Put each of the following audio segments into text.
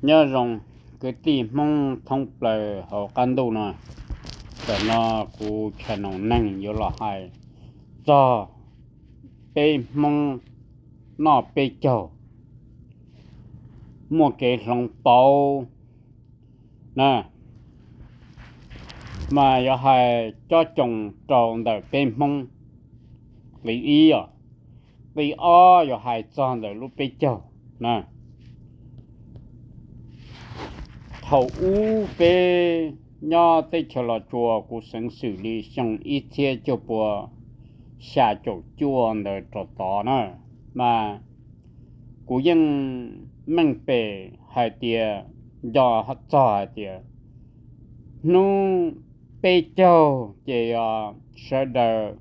Nyob zoo kwv tij Hmoob thoob plaws hauv qab ntuj no. Tam no kuv channel neeg yuav los hais txog peb Hmoob noj peb caug, muaj kev hloov pauv na, mas yuav hais cob coos rau ntawm peb Hmoob. Qis ib os, qis ob yuav hais txog ntawm lub peb caug na. Thaum ub peb nyob teb chaws Los Tsuas, kuv xeev xwm li xyoo ib txhiab cuaj pua xya caum cuaj ntawd rau tod na, mas kuv yeej meej pem hais tias, nco txog hais tias hnub peb caug ces sawv daws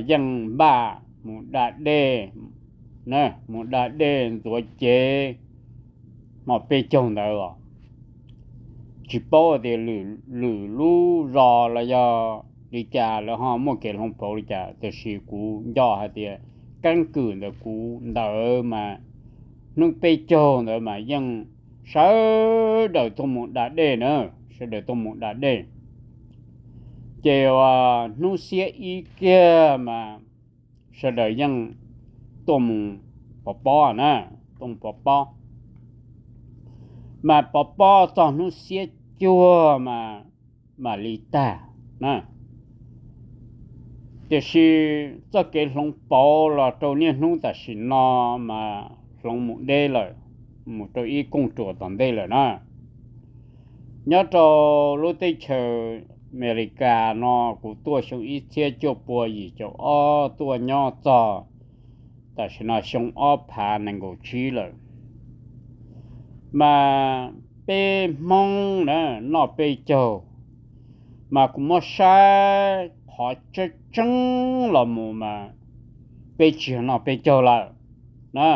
yeej npaj mus da dej, mus da dej ntxuav cev hmo peb caug ntawd os. Tsis paub tias lwm lub zos los yog li cas lawv ho muaj kev hloov pauv li cas, tiam sis kuv nco hais tias keeb kwm ntawm kuv ntawd mas hnub peb caug ntawd mas yeej sawv daws tuaj mus da dej na, sawv daws tuaj mus da dej. Ces hnub xiab ib kiag mas sawv daws yeej tuaj mus pov pob na, tuaj mus pov pob. Mas pov pob txog hnub xiab cuaj mas mam li tag na. Tiam sis txoj kev hloov pauv los rau niaj hnub tam sim no mas hloov mus deb lawm, mus rau ib kooj ruam tom ntej lawm na. Nyob rau lub teb chaws Amelikas no kuv tuaj xyoo ib txhiab cuaj pua yim caum ob tuaj nyob txog tam sim no xyoo ob phav nees nkaum tsib lawm. Mas peb Hmoob na noj peb caug, mas kuv muab saib qhov tseeb tseeb los mus mas peb tsis yog noj peb caug lawm na.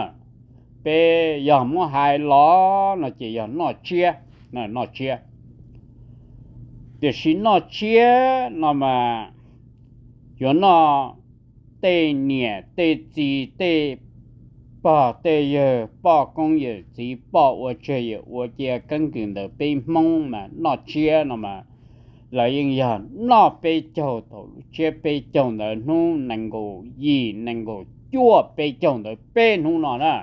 Peb yog muab hais los no ces yog noj tsiab, noj tsiab. Tiam sis noj tsiab no mas yuav noj tej niam tej txiv tej pog tej yawg, poj koob yawm txiv, poj ua tseg yawm ua cia, keeb kwm ntawm peb Hmoob mas noj tsiab no mas lawv yeej yog noj peb caug, thaum tsiab peb caug ntawd hnub nees nkaum yim nees nkaum cuaj peb caug ntawd peb hnub no na.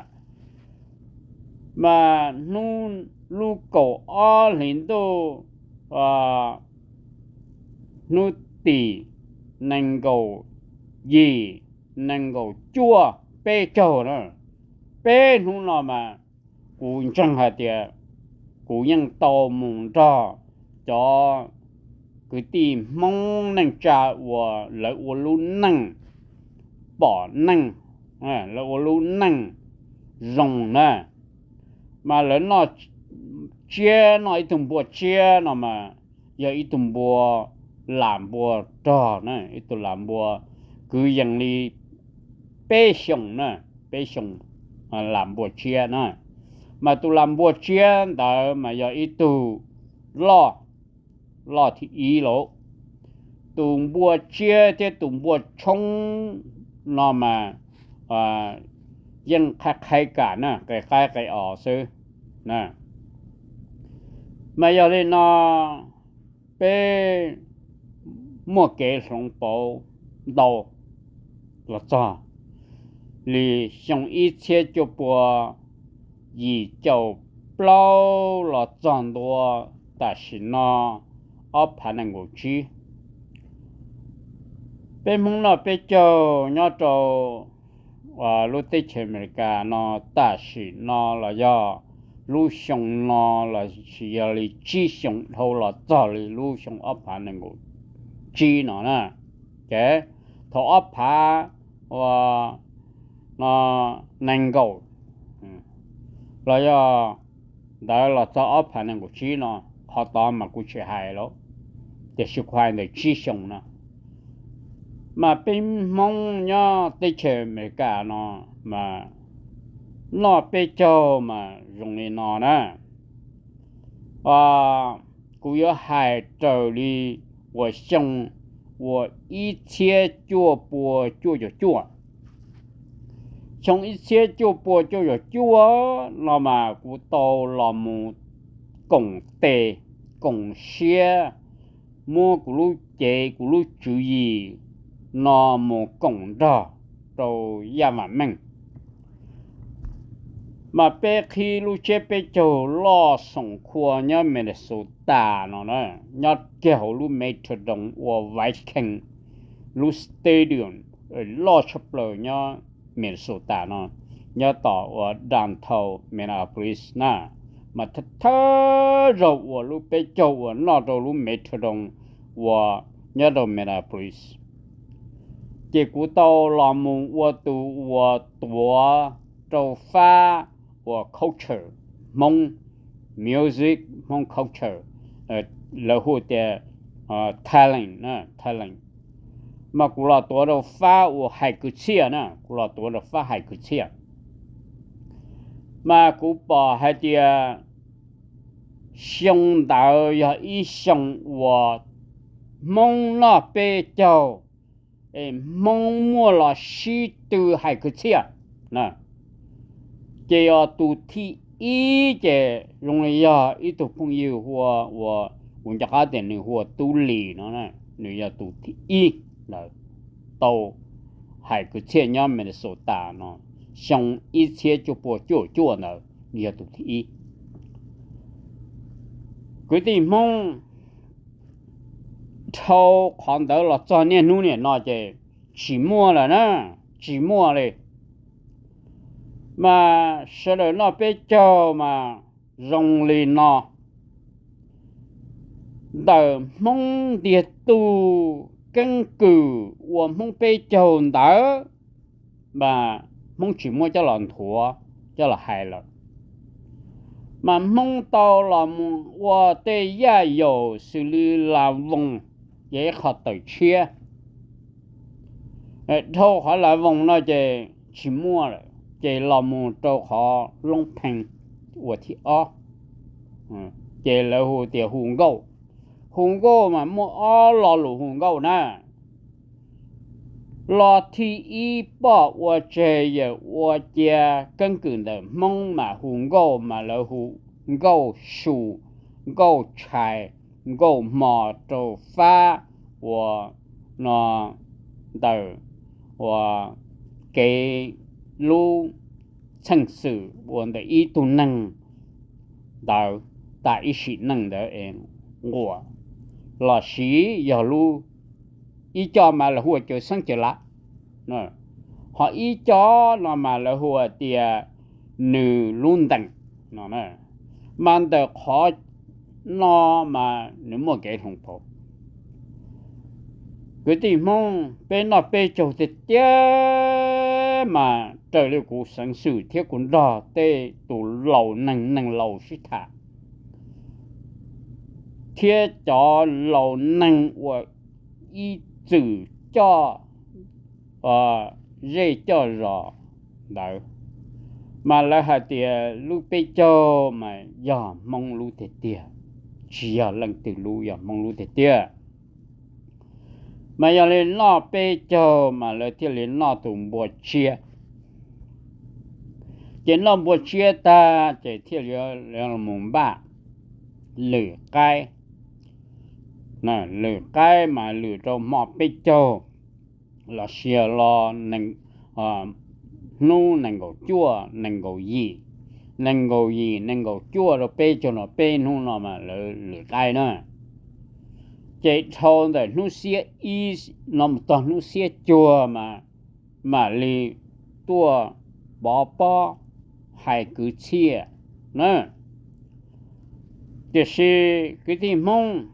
Mas hnub lub kaum ob hlis ntuj, hnub tim nees nkaum yim nees nkaum cuaj peb caug na, peb hnub no mas kuv ntseeg hais tias kuv yeej tau mus nrog cov kwv tij Hmoob neej tsa uas lawv ua lub neej pom neej, lawv ua lub neej zoo na, mas lawv noj tsiab, noj ib tug npua tsiab no mas yog ib tug npua lam npua rog na, ib tug lam npua kwv yees li peb xyoos na, peb xyoos lam npua tsiab na. Mas tus lam npua tsiab ntawd mas yog ib tug loj, loj thib ib lauj. Tus npua tsiab thiab tus npua tshoob no mas yeej qhaib qhaib kam na, qe qaib qe os xwb. Mas yog li no peb muaj kev hloov pauv ntau los txog li xyoo ib txhiab cuaj pua yim caum plaub los txog ntua tam sim no ob phav nees nkaum tsib. Peb Hmoob noj peb caug nyob rau lub teb chaws Amelikas no tam sim no los yog lub xyoo no los sis yog li tsib xyoo dhau los txog li lub xyoo ob phav nees nkaum tsib no na. Ces thaum ob phav nees nkaum los yog ntawd los txog ob phav nees nkaum tsib no, qhov tod mas kuv tsis hais lawm, tiam sis kuv hais ntawm tsib xyoo no. Mas peb Hmoob nyob teb chaws Amelikas no mas noj peb caug mas zoo li no na. Kuv yuav hais raws li uas xyoo uas ib txhiab cuaj pua cuaj caum cuaj, Xyoo ib txhiab cuaj pua cuaj caum cuaj no mas kuv tau los mus koom tes koom siab, muab kuv lub cev kuv lub tswv yim no mus koom nrog rau Yaj Vam Meej. Mas peb qhib lub tsiab peb caug loj xoom khua nyob Minnesota no, nyob kiag hauv lub Metrodome ua Vikings lub stadium loj tshaj plaws nyob Minnesota no, nyob tom ua downtown Minneapolis na, mas thawj zaug ua lub peb caug uas noj rau lub Metrodome uas nyob rau Minneapolis. Ces kuv tau los mus ua tus uas tuav rau fab uas culture Hmoob, music Hmoob culture, lawv hu tias talent, talent. Mas kuv los tuav rau fab uas hais kwv txhiaj na, kuv los tuav rau fab hais kwv txhiaj. Mas kuv pom hais tias xyoo ntawd yog ib xyoo uas Hmoob noj peb caug, es Hmoob muaj los sib tw hais kwv txhiaj. Ces yog tus thib ib ces zoo li yog ib tug phooj ywg hu ua, uas kuv nco qab tias nws hu ua Tub Lis no, nws yog tus thib ib ntawd tau hais kwv txhiaj nyob Minnesota no, xyoo ib txhiab cuaj pua cuaj caum cuaj ntawd nws yog tus thib ib. Kwv tij Hmoob, dhau qhov ntawd los txog niaj hnub niam no ces tsis muaj lawm na, tsis muaj li. Mas sawv daws noj peb caug mas zoo li no. Ntawm Hmoob ntiag tug keeb kwm ua Hmoob peb caug ntawd, mas Hmoob tsis muab coj los nthuav coj los hais lawm. Mas Hmoob tau los mus ua tej yaj yaum xws li Lav Voos, ces ib qho tawm tshiab. Dhau qhov Lav Voos no ces tsis muaj lawm, ces los mus rau qhov Loob Pheej ua thib ob, ces lawv hu tias hu nkauj. Hu nkauj mas muaj ob lo lus hu nkauj na. Lo thib ib poj ua tseg yawm ua cia keeb kwm ntawm Hmoob mas hu nkauj mas lawv hu nkauj su, nkauj tshais, nkauj hmo rau fab ua no ntawm ua kev lub txheej xwm ua ntawm ib tug neeg ntawd tas ib sim neej ntawd es nquam, los sis yog lub ib co mas lawv hu ua cawv xeeb cawv lav, ho ib co no mas lawv hu tias nws lub ntees no. Mas ntawm qhov no mas nws muaj kev hloov pauv. Kwv tij Hmoob, peb noj peb caug tiag tiag mas raws li kuv xeev xwm thiab kuv nrog tej tus laus neeg neeg laus sib tham thiab cov laus neeg uas ib txwm coj zej coj zos ntawd, mas lawv hais tias lub peb caug mas yog Hmoob lub tiag tiag, tsis yog leej twg lub, yog Hmoob lub tiag tiag. Mas yog li noj peb caug mas lawv thiaj li noj tus npua tsiab. Ces noj npua tsiab tag ces thiaj li mus npaj lwm qaib. Lwm qaib mas lwm rau hmo peb caug los sis los hnub nees nkaum cuaj nees nkaum yim, nees nkaum yim nees nkaum cuaj rau peb caug no peb hnub no mas lawv lwm qaib na. Ces dhau ntawm hnub xiab ib no mus txog hnub xiab cuag mas mam li tuaj pov pob hais kwv txhiaj na. Tiam sis kwv tij Hmoob,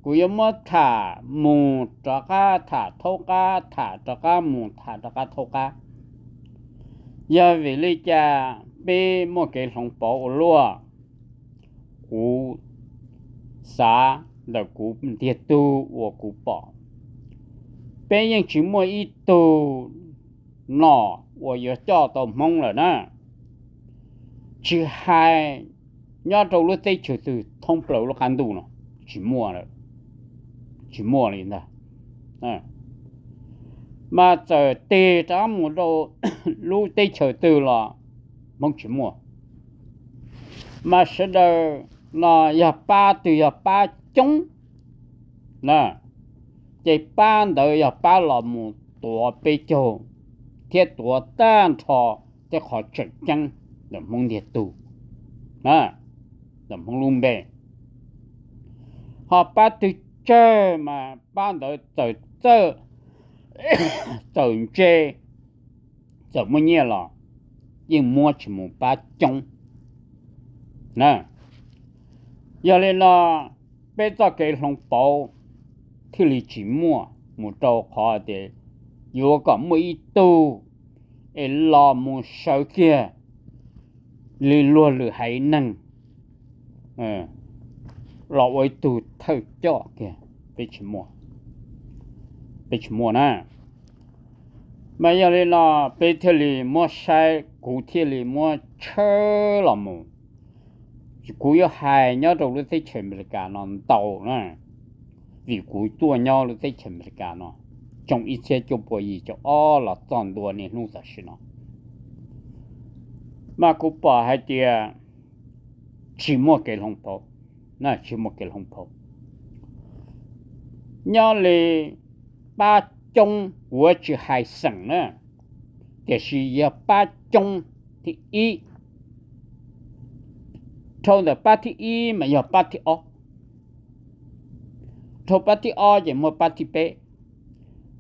kuv yuav muab tham mus rov qab tham thaub qab, tham rov qab mus tham rov qab thaub qab. Yog vim li cas peb muaj kev hloov pauv ua luaj? Kuv xav ntawm kuv ntiag tug uas kuv pom, peb yeej tsis muaj ib tug nom uas yuav coj tau Hmoob lawm na. Tsis hais nyob rau lub teb chaws twg thoob plaws lub qab ntuj no, tsis muaj, tsis muaj li ntag. Mas txawm tig rov mus rau lub teb chaws twg los Hmoob tsis muaj. Mas sawv daws no yog pab twg yog pab coob na, ces pab ntawd yog pab los mus tuav peb caug thiab tuav tag nrho tej qhov tseem ceeb ntawm Hmoob ntiag tug, ntawm Hmoob lub npe. Ho pab twg tsawg mas pab ntawd txawm txawj, txawm ntse, txawm muaj nyiaj los yeej muab tsis mus pab coob na. Yog li no, peb txoj kev hloov pauv thiaj li tsis muaj mus rau qhov tias yuav kom muaj ib tug es los mus sawv kiag li luag lwm haiv neeg los ua ib tug thawj coj kiag, peb tsis muaj na. Mas yog li no peb thiaj li muab saib, kuv thiaj li muab tshawb los mus. Kuv yuav hais nyob rau lub teb chaws Amelikas no ntau na, vim kuv tuaj nyob lub teb chaws Amelikas no xyoo ib txhiab cuaj pua yim caum ob los txog ntua niaj hnub tam sim no, mas kuv pom hais tias tsis muaj kev hloov pauv, tsis muaj kev hloov pauv. Nyob li pab coob, kuv tsis hais xeem na, tiam sis yog pab coob thib ib. Dhau ntawm pab thib ib mas yog pab thib ob, dhau pab thib ob ces muaj pab thib peb,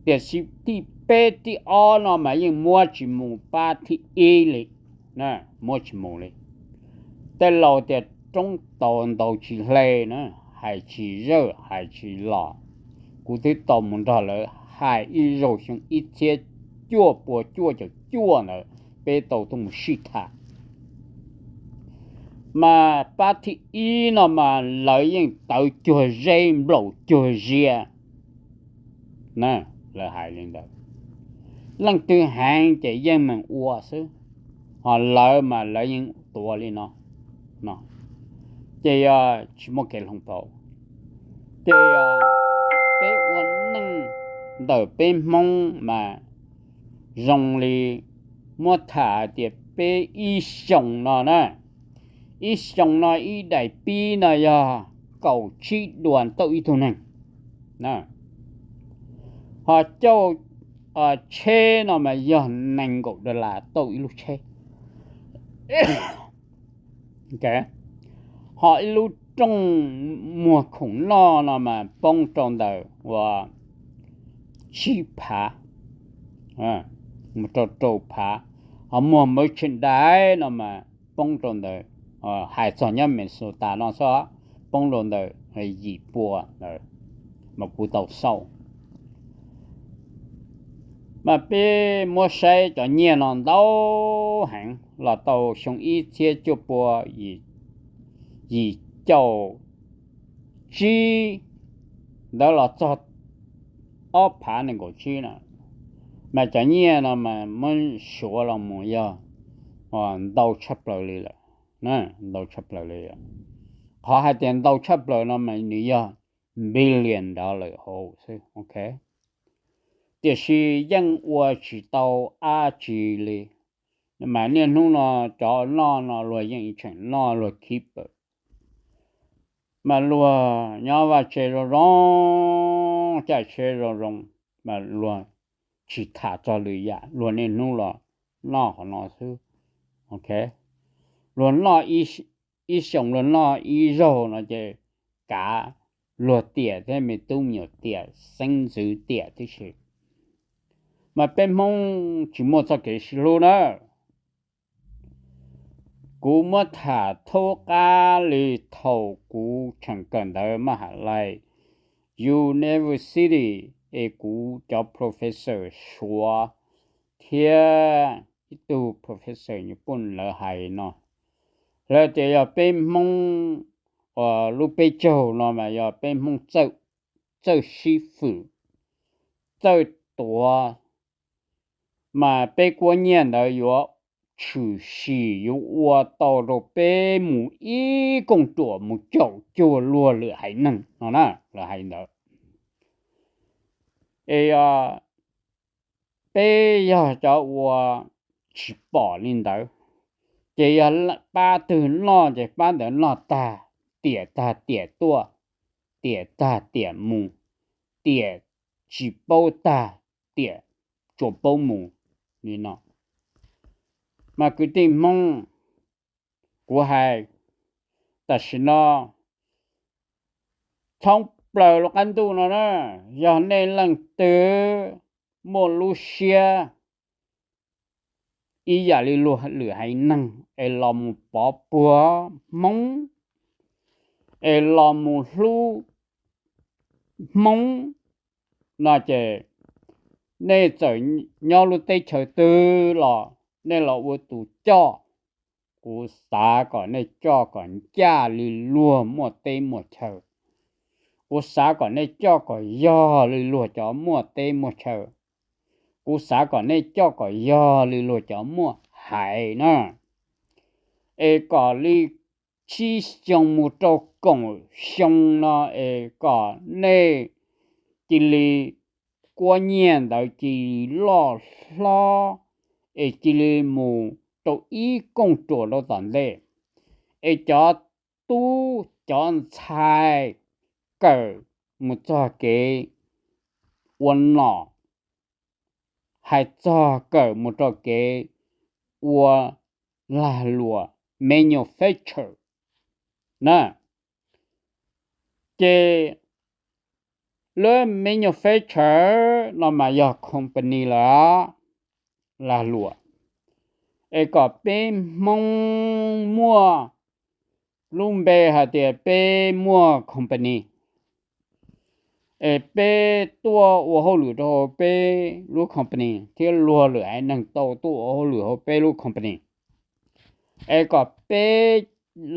tiam sis thib peb thib ob no mas yeej muab tsis mus pab thib ib li, muab tsis mus li. Tej laus tias roob tau ntaus tsis hle na, hais tsis zawj hais tsis los. Kuv twb tau mus nrog lawv hais ib zaug xyoo ib txhiab cuaj pua cuaj caum cuaj ntawd, peb tau tuaj mus sib tham. Mas pab thib ib no mas lawv yeej tawv cuag zeb nplaum cuag zia na, lawv hais li ntawd. Leej twg heev ces yeej meem ua xwb, ho lawv mas lawv yeej tuav li no, ces yog tsis muaj kev hloov pauv. Ces peb ua neej ntawm peb Hmoob mas zoo li muab tham hais tias peb ib xyoos no na, ib xyoos no ib daim pib no yog kaum tsib duas tauj ib tug neeg, ho cauj tsheb no mas yog nees nkaum dollar tauj ib lub tsheb. Ho ib lub rooj muag khoom noj no mas poob rau ntawm uas tsib phav, mus rau rau phav. Ho muag merchandise no mas poob rau ntawm, hais txog nyob Minnesota no xwb, poob rau ntawm yim pua ntawd mas kuv tau xauj. Mas peb muab saib cov nyiaj no ntau heev los tau xyoo ib txhiab cuaj pua yim caum tsib ntawd los txog ob phav nees nkaum tsib na, mas cov nyiaj no mas muab suav los mus yog ntau tshaj plaws li lawm, ntau tshaj plaws li. Qhov hais tias ntau tshaj plaws no mas nws yog billion dollar hauv xwb, ok. Tiam sis yeej ua tsis tau dab tsi li. Mas niaj hnub no cov noj no luag yeej tseem noj luag keep, mas luag nyob vaj tse zoo zoo, caij tsheb zoo zoo, mas luag tsis tham txog lwm yam, luag niaj hnub los noj qhov no xwb, ok. Luag noj ib xyoos luag noj ib zaug no ces kav luag tiam thiab me tub me nyuam tiam xeeb ntxwv tiam tib si. Mas peb Hmoob tsis muaj txoj kev sib hlub na. Kuv muab tham thaub qab li thaum kuv tseem kawm ntawv maj ha lais university, es kuv cov professor suav thiab ib tug professor Nyij Pooj lawv hais no, lawv tias yog peb Hmoob uas lub peb caug no mas yog peb Hmoob txawj sib fwm, txawj tuav, mas peb kuab nyiaj ntawd yuav tshwm sim yuav ua tau rau peb mus ib kooj ruam mus caum cuag luag lwm haiv neeg no na, lawv hais ntawd. Es Peb yog cov uas tsis pom li ntawd, ces yog pab twg noj ces pab ntawd noj tag, tiam tag tiam tuaj, tiam tag tiam mus, tiam tsis paub tag, tiam tsuas paub mus li no. Mas kwv tij Hmoob, kuv hais tam sim no thoob plaws lub qab ntuj no na, yog nej leej twg muaj lub siab ib yam li luag lwm haiv neeg es los mus pov puag Hmoob, es los mus hlub Hmoob no ces nej txawm nyob lub teb chaws twg los nej los ua tus coj. Kuv xav kom nej coj kom ncaj li luag muaj teb muaj chaw. Kuv xav kom nej coj kom yog li luag cov muaj teb muaj chaw. Kuv xav kom nej coj kom yog li luag cov muaj haiv na. Es kom li tsib xyoo mus rau kaum xyoo no es kom nej cia li kuab nyiaj ntawd cia li loj hlob, es cia li mus rau ib kooj ruam rau tom ntej, es cov tub cov ntxhais kawm mus txog kev ua nom, hais txog kawm mus rau kev ua lag luam manufacturer na. Ces lub manufacturer no mas yog company lawm, lag luam. Es kom peb Hmoob muaj lub npe hais tias peb muaj company, es peb tuaj ua hauj lwm rau peb lub company thiab luag lwm haiv neeg tau tuaj ua hauj lwm hauv peb lub company. Es kom peb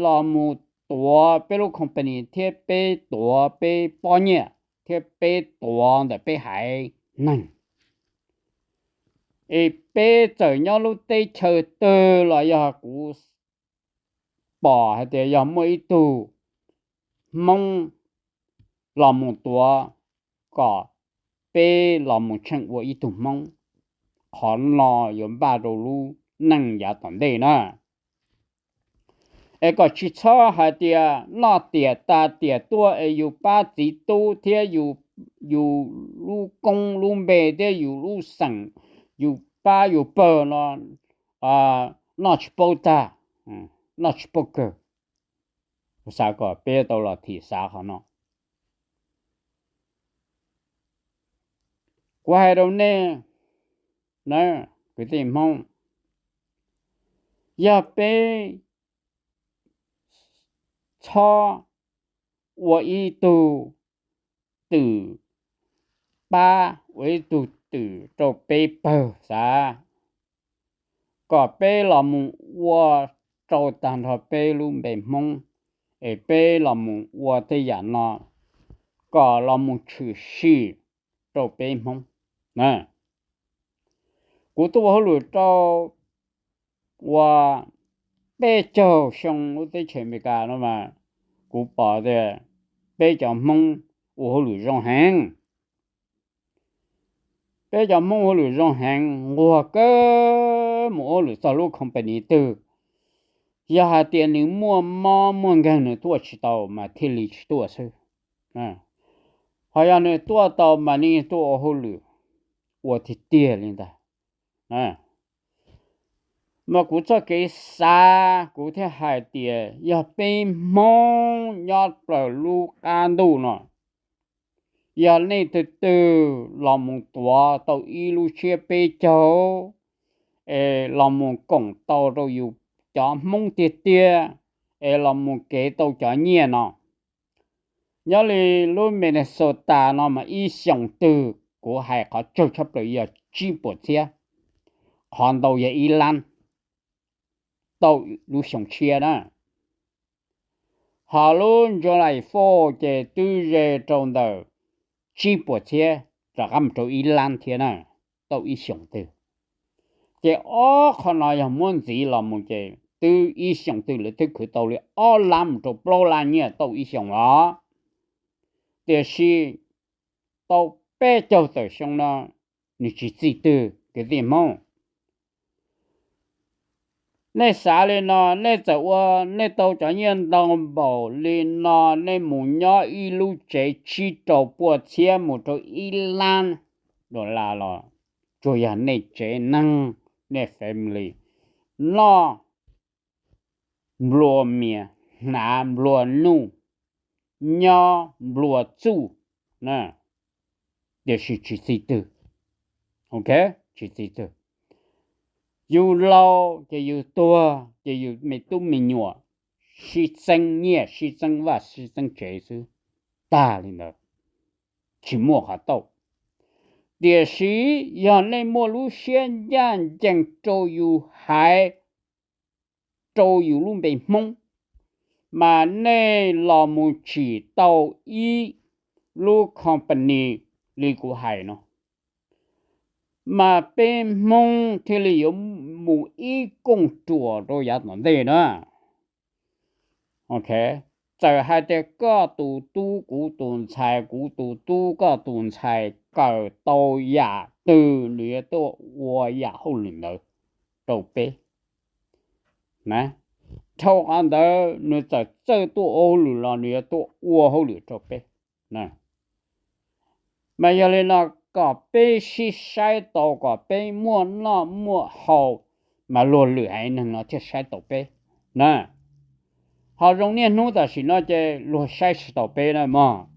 los mus tuav peb lub company thiab peb tuav peb pob nyiaj thiab peb tuav ntawm peb haiv neeg. Es peb txawm nyob lub teb chaws twg los yog kuv pom hais tias yog muaj ib tug Hmoob los mus tuav kom peb los mus tsheej ua ib tug Hmoob, qhov no yuav npaj rau lub neej yav tom ntej na. Es kom tsis txhob hais tias noj tiam tas tiam tuaj es yus pab txiv tub thiab yus lub koob lub npe thiab yus lub xeem, yus pab yus pawg no noj tsis paub tag, noj tsis paub kawg. Kuv xav kom peb tau los thim xav qhov no. Kuv hais rau nej, kwv tij Hmoob, yog peb txhob ua ib tug twm pab, ua ib tug twm rau peb pawg xav, kom peb los mus ua rau tag nrho peb lub npe Hmoob, es peb los mus ua tej yam no kom los mus tshwm sim rau peb Hmoob. Kuv tuaj ua hauj lwm rau ua peb caug xyoo lub teb chaws Amelikas no mas kuv pom tias peb cov Hmoob ua hauj lwm zoo heev. Peb cov Hmoob ua hauj lwm zoo heev, nquag kawg mus ua hauj lwm txog lub company twg, yog hais tias nws muaj mob muaj nkeeg nws tuaj tsis tau mas thiaj li tsis tuaj xwb. Ho yog nws tuaj tau mas nws tuaj ua hauj lwm ua tiag tiag li ntag. Mas kuv txoj kev xav kuv thiaj hais tias yog peb Hmoob nyob plaws lub qab ntuj no, yog nej twg twg los mus tuav tau ib lub tsiab peb caug es los mus koom tau rau yus cov Hmoob tiag tiag, es los mus kev tau cov nyiaj no. Nyob li lub Minnesota no mas ib xyoos twg kuv hais qhov tsawg tshaj plaws yog tsib puas txhiab, qhov ntau yog ib lab tau lub xyoo tshiab na. Ho lub July Fourth ces twb ze rau ntawm tsib puas txhiab rov qab mus rau ib lab thiab na, tau ib xyoos twg. Ces ob qho no yog muab ntxiv los mus ces twb ib xyoos twg lawv twb khwv tau li ob lab mus rau plaub lab nyiaj tau ib xyoos los. Tiam sis tau peb caug tawm xyoo no nws tsis txij twg kwv tij Hmoob. Nej xav li no, nej txawm ua, nej tau cov nyiaj ntau npaum li no, nej mus nyob ib lub tsev tsib rau puas txhiab mus rau ib lab dollar los tsuas yog nej tsev neeg, nej family noj nplua mias, hnav nplua nuj, nyob nplua txuj, tiam sis tsis txi twg. Ok, tsis txi twg. Yus laus ces yus tuag ces yus me tub me nyuam sib txeeb nyiaj, sib txeeb vaj, sib txeeb tsev xwb, tag li ntawd, tsis muaj qhov tau. Tiam sis yog nej muaj lub siab ncaj ncees rau yus haiv, rau yus lub npe Hmoob, mas nej los mus tsim tau ib lub company li kuv hais no, mas peb Hmoob thiaj li yuav mus ib kooj ruam rau yav tom ntej na. Ok, txawm hais tias koj tus tub kuv tus ntxhais, kuv tus tub koj tus ntxhais kawm tau yam twg nws yuav tuaj ua yam hauj lwm ntawd rau peb. Dhau qhov ntawd nws txawm txawj tuaj ua hauj lwm los nws yuav tuaj ua hauj lwm rau peb. Mas yog li no, kom peb sib saib tau, kom peb muaj noj muaj haus, mas luag lwm haiv neeg no thiaj saib tau peb na. Ho zoo niaj hnub tam sim no ces luag saib tsis taus peb na mog.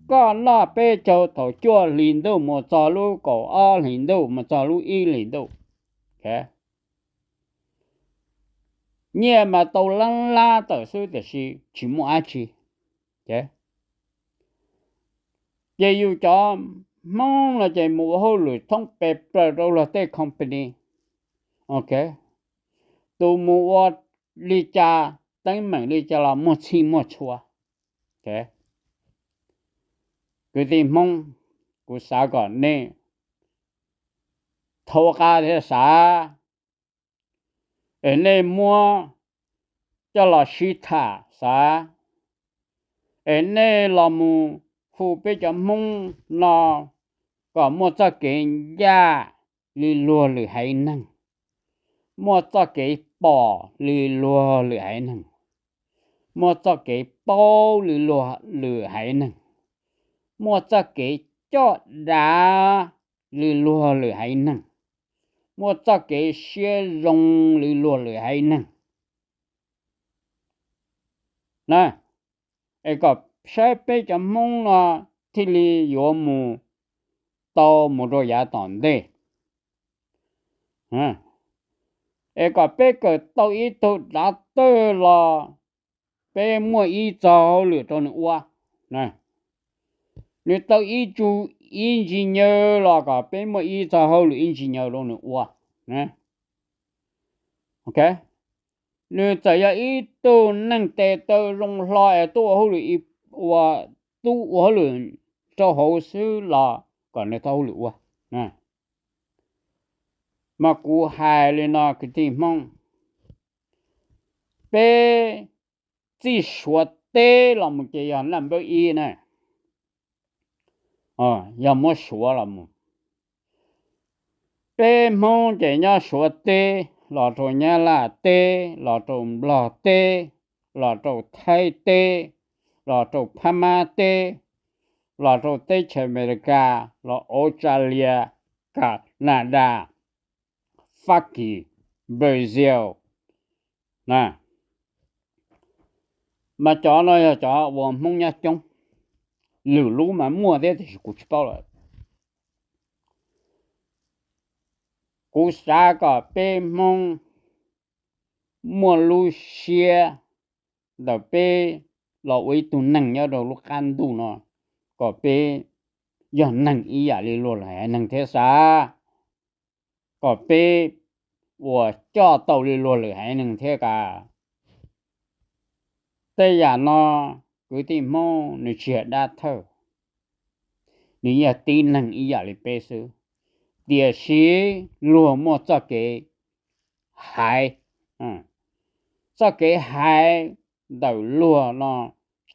Koj noj peb caug thaum cuaj hlis ntuj mus txog lub kaum ob hlis ntuj mus txog lub ib hlis ntuj, nyiaj mas tau lab lab tawm xwb tiam sis tsis muaj dab tsi. Ces yus cov Hmoob no ces mus ua hauj lwm thoob pes plaws rau luag tej company. Ok, tus mus ua li cas, teeb meem li cas los muaj txhij muaj txhua. Kwv tij Hmoob, kuv xav kom nej thaub qab thiab xav, es nej muab coj los sib tham xav, es nej los mus hu peb cov Hmoob no kom muaj txoj kev ncaj li luag lwm haiv neeg, muaj txoj kev pom li luag lwm haiv neeg, muaj txoj kev paub li luag lwm haiv neeg, muaj txoj kev coj dav li luag lwm haiv neeg, muaj txoj kev siab zoo li luag lwm haiv neeg na. Es kom saib peb cov Hmoob no thiaj li yuav mus tau mus rau yav tom ntej. Es kom peb kawm tau ib tug dav tawg los peb muaj ib txog hauj lwm rau nws ua. Nws tau ib tug ib ntsis nyaw los kom peb muaj ib txog hauj lwm ib ntsis nyaw rau nws ua. Ok, nws txawm yog ib tug neeg tes taw zoo hlo es tuaj ua hauj lwm, ua, tub ua hauj lwm rau hauv xwb los kom nws tau hauj lwm ua. Mas kuv hais li no kwv tij Hmoob, peb txij Suav teb los mus ces yog naj npawb ib na, yog muab Suav los mus. Peb Hmoob ces nyob Suav teb los rau Nyab Laj teb los rau Nplog teb los rau Thaib teb los rau Phab Mab teb los rau teb chaws Amelikas los Australia, Canada, Fab Kis, Brazil na. Mas cov no yog cov uas Hmoob nyob coob, lwm lub mas muaj thiab tiam sis kuv tsis paub lawm. Kuv xav kom peb Hmoob muaj lub siab ntawm peb los ua ib tug neeg nyob rau lub qab ntuj no, kom peb yog neeg ib yam li luag lwm haiv neeg thiab xav, kom peb uas coj tau li luag lwm haiv neeg thiab ka. Tej yam no kwv tij Hmoob nws tsis yog dab thawj, nws yog tib neeg ib yam li peb xwb, tiam sis luag muaj txoj kev haiv, txoj kev haiv ntawm luag no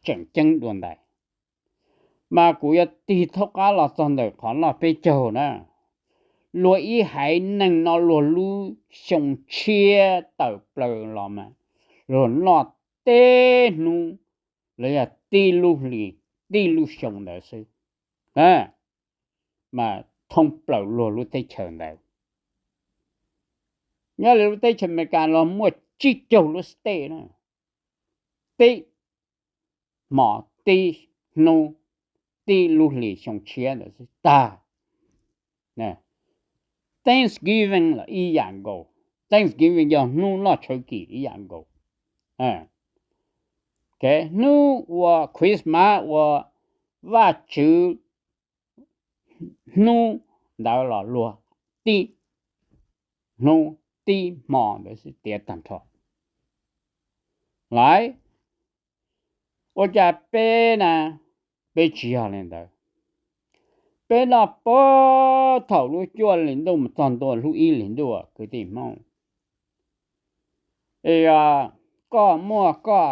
tseem ceeb dua ntais. Mas kuv yuav tig thaub qab los txog ntawm qhov noj peb caug na. luag ib haiv neeg no luag lub xyoo tshiab tawm plaws los mas luag noj tib hnub los yog tib lub hlis, tib lub xyoo ntawd xwb, mas thoob plaws luag lub teb chaws ntawd. Nyob li lub teb chaws Amelikas los muaj tsib caug lub state na, tib hmo, tib hnub, tib lub hlis xyoo tshiab ntawd xwb tag. Thanksgiving los ib yam nkaus, Thanksgiving yog hnub noj tshawv kis ib yam nkaus. Hnub ua Christmas ua Vajtswv hnub ntawd los luag tib hnub tib hmo ntawd xwb tiav tag nrho. Lawm, ua cas peb na, peb tsis yog li ntawd. Peb noj puag thaum lub cuaj hlis ntuj mus txog ntua lub ib hlis ntuj kwv tij Hmoob. Koj muaj koj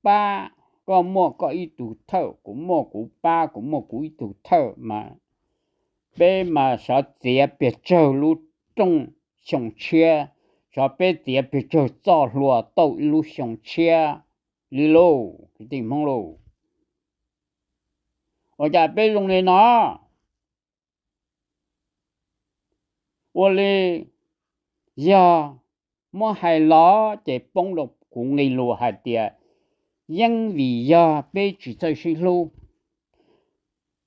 pab, koj muaj koj ib tug thawj, kuv muaj kuv pab, kuv muaj kuv ib tug thawj mas peb mas xyov txiav pes tsawg lub rooj xyoo tshiab, xyov peb txiav pes tsawg txoj hlua tau ib lub xyoo tshiab li lauj kwv tij Hmoob lauj. Ua cas peb zoo li no? Ua li yog muab hais los ces poob rau kuv nqe lus hais tias yeej vim yog peb tsis txawj sib hlub.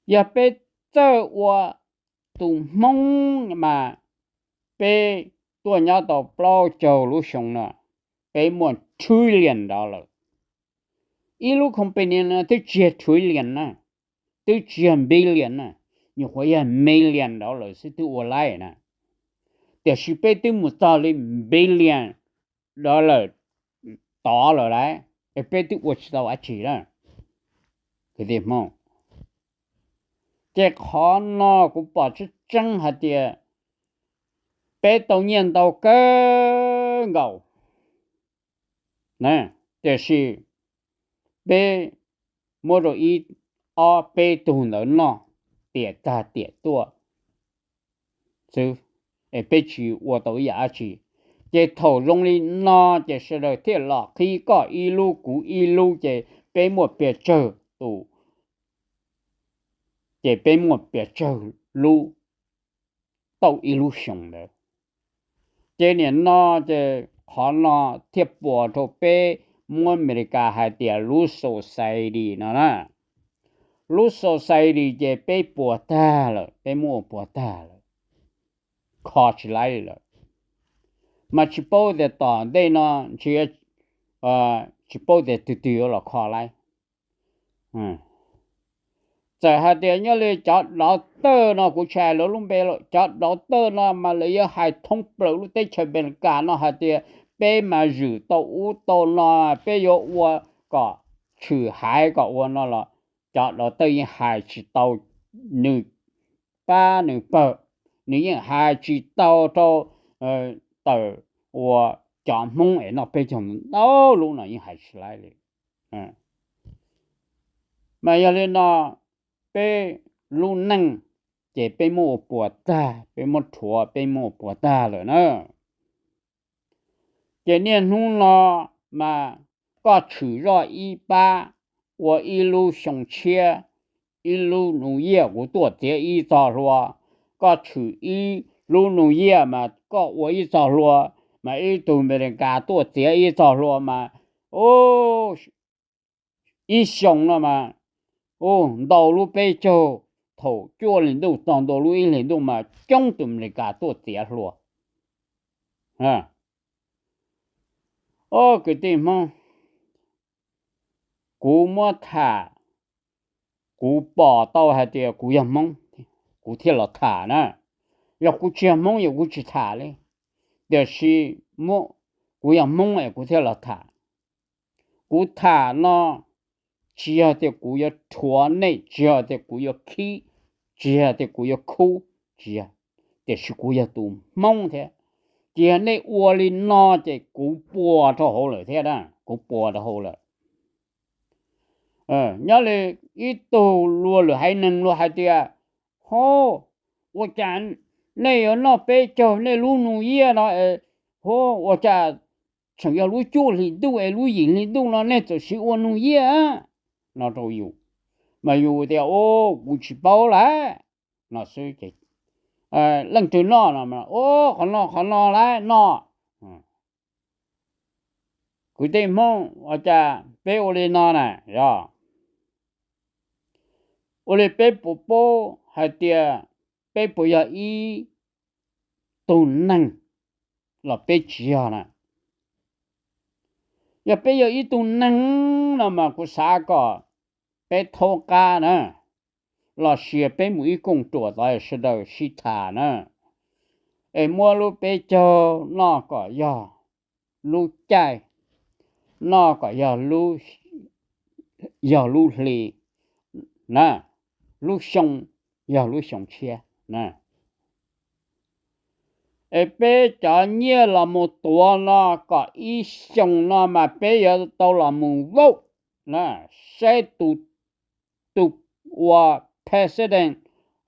Yog peb txawj ua tus Hmoob mas peb tuaj nyob tau plaub caug lub xyoo no, peb muaj trillion dollar. Ib lub company no twb tsis yog trillion na, twb tsis yog billion na, nyuam qhuav yog million dollar xwb twb ua laij na. Tiam sis peb twb mus txog li billion dollar tod lawm lauj, es peb twb ua tsis tau dab tsi lawm. Kwv tij Hmoob, ces qhov no kuv pom tseeb tseeb hais tias peb tau nyiaj ntau kawg nkaus, tiam sis peb muab rau ib ob peb tug ntawd noj tiam tag tiam tuaj xwb, es peb tsis ua tau ib yam dab tsi. Ces thaum zoo li no ces sawv daws thiaj los qhib koj ib lub kuv ib lub ces peb muaj pes tsawg tus, ces peb muaj pes tsawg lub tau ib lub xyoo ntawd. Ces nim no ces qhov no thiaj puas rau peb muab Amelikas hais tias lub society no na. Lub society ces peb puas tag lawm, peb muab ua puas tag lawm, kho tsis laib li lawm. Mas tsis paub tias tom ntej no ntshe tsis paub tias twg twg yuav los kho laib. Txawm hais tias nyob li cov dov tawj no, kuv tsis hais lawv lub npe lawm, cov dov tawj no mas lawv yuav hais thoob plaws lub teb chaws Amelikas no hais tias peb mas zwm tau ub tau no, peb yuav ua kom tshwm haiv kom ua no los cov dov tawj yeej hais tsis tau nws pab nws pawg, nws yeej hais tsis tau rau tawm ua cov Hmoob es noj peb caug ntau lub no yeej hais tsis laib li. Mas yog li no, peb lub neej ces peb muab ua puas tag, peb muab rhuav, peb muab ua puas tag lawm na. Ces niaj hnub no mas koj tshwm zoj ib pab, ua ib lub xyoo tshiab, ib lub New Year kuv tuaj txiav ib txoj hlua, koj tshwm ib lub New Year mas koj ua ib txoj hlua, mas ib tug Amelikas tuaj txiav ib txoj hlua mas ib xyoo no mas ntau lub peb caug, thaum cuaj hlis ntuj txog ntua lub ib hlis ntuj mas coob tus Amelikas tuaj txiav hlua. Os kwv tij Hmoob, kuv muab tham, kuv pom tau hais tias kuv yog Hmoob, kuv thiaj los tham na. Yog kuv tsis yog Hmoob yog kuv tsis tham li, tiam sis kuv yog Hmoob es kuv thiaj los tham. Kuv tham no tsis yog tias kuv yuav rhuav nej, tsis yog tias kuv yuav khib, tsis yog tias kuv yuav khub, tsis yog, tiam sis kuv yog tus Hmoob thiab. Ces yog nej ua li no ces kuv puas rau hauv lawm thiab, kuv puas rau hauv lawm. Nyob li ib tug luag lwm haiv neeg luag hais tias, ho, ua cas nej yuav noj peb caug nej lub New Year no, hu, ua cas tseem yog lub cuaj hli ntuj es lub yim hli ntuj no nej txawm siv ua New Year no rau yus. Mas yus tias, u, kuv tsis paub lawm no xwb ces leej twg noj no, u, qhov no qhov no lawm no. Kwv tij Hmoob, ua cas peb ua li no na, yog ua li peb puas paub hais tias peb puas yog ib tug neeg los peb tsis yog na? Yog peb yog ib tug neeg no mas kuv xav kom peb thaub qab na, los sis peb mus ib kooj ruam tod sawv daws sib tham na, es muab lub peb caug noj kom yog lub caij, noj kom yog lub, yog lub hli na, lub xyoo yog lub xyoo tshiab na. Es peb cov nyiaj los mus tuav no kom ib xyoos no mas peb yuav tau los mus vaub na, saib tus, tus ua president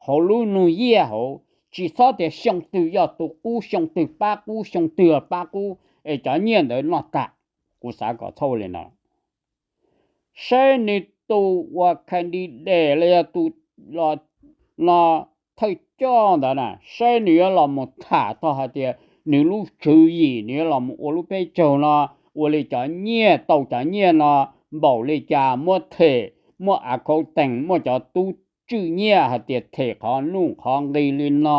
hauv lub New Year hauv, tsis txhob tias xyoo twg yog tus qub xyoo twg pab qub xyoo twg pab qub es cov nyiaj ntawd noj tag. Kuv xav kom txhob ua li no. Saib nws tus ua candidate los yog tus no thawj coj ntawd na, saib nws yuav los mus tham txog hais tias nws lub tswv yim nws yuav los mus ua lub peb caug no, ua li cov nyiaj tau cov nyiaj no npaum li cas, muab them, muab accounting, muab cov tub tswj nyiaj hais tias them qhov nuj qhov nqi li no,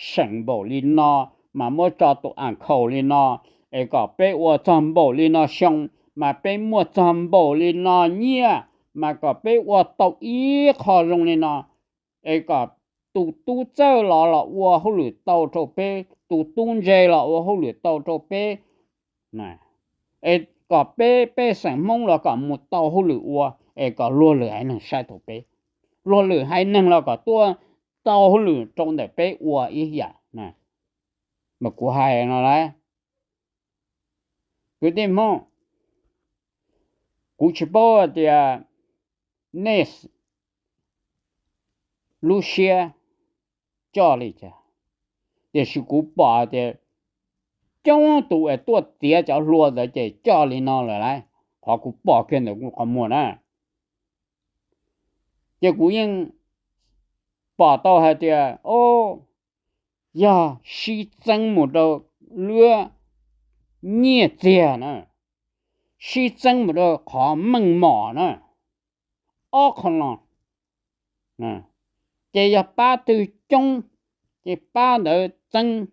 seem npaum li no, mas muab tso tus account li no, es kom peb ua txog npaum li no xyoo, mas peb muaj txog npaum li no nyiaj, mas kom peb ua tau ib qho zoo li no, es kom tus tub txawj los los ua hauj lwm tau rau peb, tus tub ntse los ua hauj lwm tau rau peb, es kom peb pej xeem Hmoob los kom mus tau hauj lwm ua, es kom luag lwm haiv neeg saib tau peb, luag lwm haiv neeg los kom tuaj tau hauj lwm rau ntawm peb ua ib yam. Mas kuv hais no las, kwv tij Hmoob, kuv tsis paub tias nej lub siab coj li cas, tiam sis kuv pom tias coob tus es tuaj txiav cov hlua ntawd ces coj li no lawm lauj, qhov kuv pom kiag ntawm kuv qhov muag na. Ces kuv yeej pom tau hais tias, o, yog sib txeeb mus rau lub nyiaj txiag na, sib txeeb mus rau qhov meej mom na, ob qho no, ces yog pab twg coob ces pab ntawd txeeb,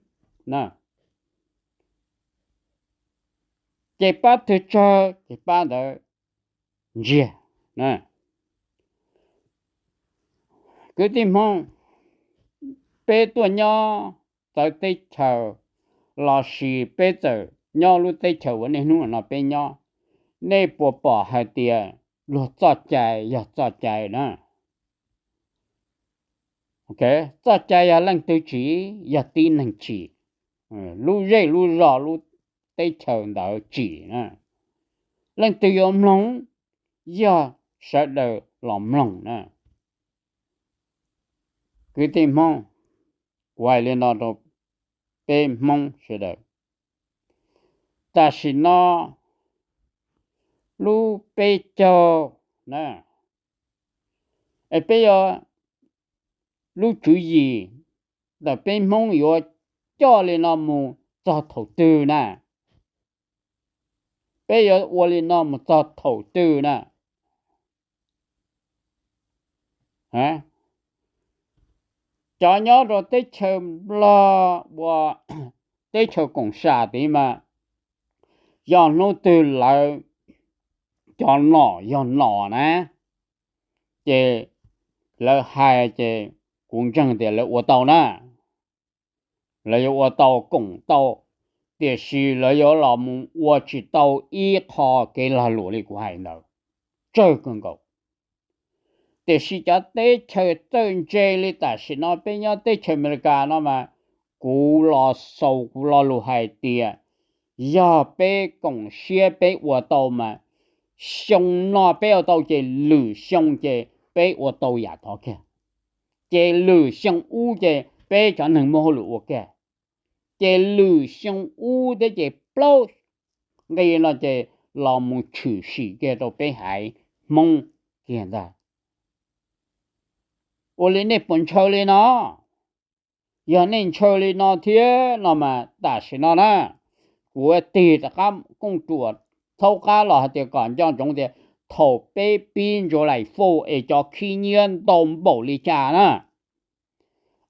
ces pab twg tsawg ces pab ntawd ntsiag. Kwv tij Hmoob, peb tuaj nyob txawv teb chaws los sis peb txawm nyob lub teb chaws uas niaj hnub no peb nyob, nej puas pom hais tias luag txoj cai yog txoj cai na? Txoj cai yog leej twg tsim, yog tib neeg tsim, lub zej lub zos lub teb chaws ntawd tsim na. Leej twg yuav mloog, yog sawv daws los mloog na. Kwv tij Hmoob, kuv hais li no rau peb Hmoob sawv daws, tam sim no lub peb caug na, es peb yuav, lub tswv yim ntawm peb Hmoob yuav coj li no mus txog thaum twg na? Peb yuav ua li no mus txog thaum twg na? Cov nyob rau teb chaws Nplog uas teb chaws koom sam tid mas, yog hnub twg lawv cov nom yog nom na, ces lawv hais ces kuv ntseeg tias lawv ua tau na, lawv yuav ua tau koom tau, tiam sis lawv yuav los mus ua tsis tau ib qho kev lag luam li kuv hais ntawd, tsawg kawg nkaus. Tiam sis cov teb chaws txawj ntse li tam sim no peb nyob teb chaws Amelikas no mas, kuv los xaus kuv lo lus hais tias, yog peb koom siab peb ua tau mas, xyoo no peb ua tau ces lwm xyoo ces peb ua tau yam tod kiag, ces lwm xyoo ub ces peb cov neeg muaj hauj lwm ua kiag. Ces lwm xyoo ub thiab ces plaub nqi no ces los mus tshwm sim kiag rau peb haiv Hmoob kiag ntag. Ua li nej puas ntshaw li no? Yog nej ntshaw li no thiab no mas tam sim no na, kuv tig rov qab kooj ruam thaub qab los hais tias kom nco ntsoov tias thaum peb pib July Four es cov khib nyiab ntau npaum li cas na.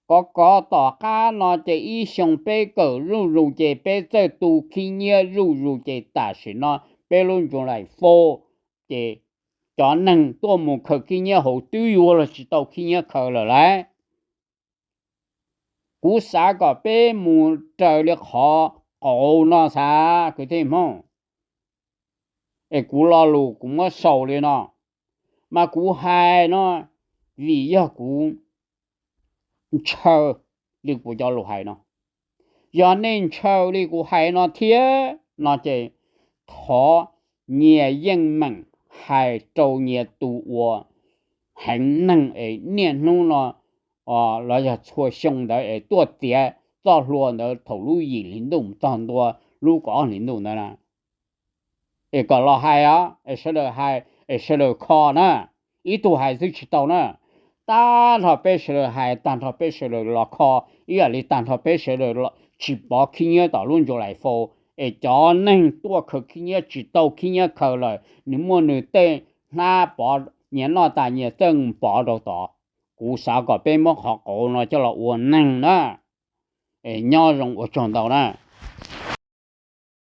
Kov kov tom qab no ces ib xyoo peb kawm zuj zus ces peb txawj tu khib nyiab zuj zus ces tam sim no peb lub July Four ces cov neeg tuaj mus khaws khib nyiab hauv twb yuav luag tsis tau khib nyiab khaws lawm lauj. Kuv xav kom peb mus raws li qhov qauv no xav kwv tij Hmoob. Es kuv lo lus kuv muab sau li no, mas kuv hais no vim yog kuv ntshaw li kuv cov lus hais no. Yog nej ntshaw li kuv hais no thiab no ces thov nyias yeej meem hais rau nyias tus uas heev neeg es niaj hnub no los yog txhua xyoo ntawd es tuaj txiav txoj hlua ntawd thaum lub yim hli ntuj mus txog ntua lub kaum ob hlis ntuj ntawd na. Es kom los hais os, es sawv daws hais es sawv daws kho na. Ib tug hais xwb tsis tau na, tag nrho peb sawv daws hais, tag nrho peb sawv daws los kho, ib yam li tag nrho peb sawv daws tsis pov khib nyiab tom lub July Four, es cov neeg tuaj khaws khib nyiab tsis tau khib nyiab khaws lawm, nws muaj nws tej hnab pov nyias noj tas nyias txawj pov rau tod. Kuv xav kom peb muab qhov qauv no coj los ua neeg na. Es nyob zoo, ua tsaug ntau na.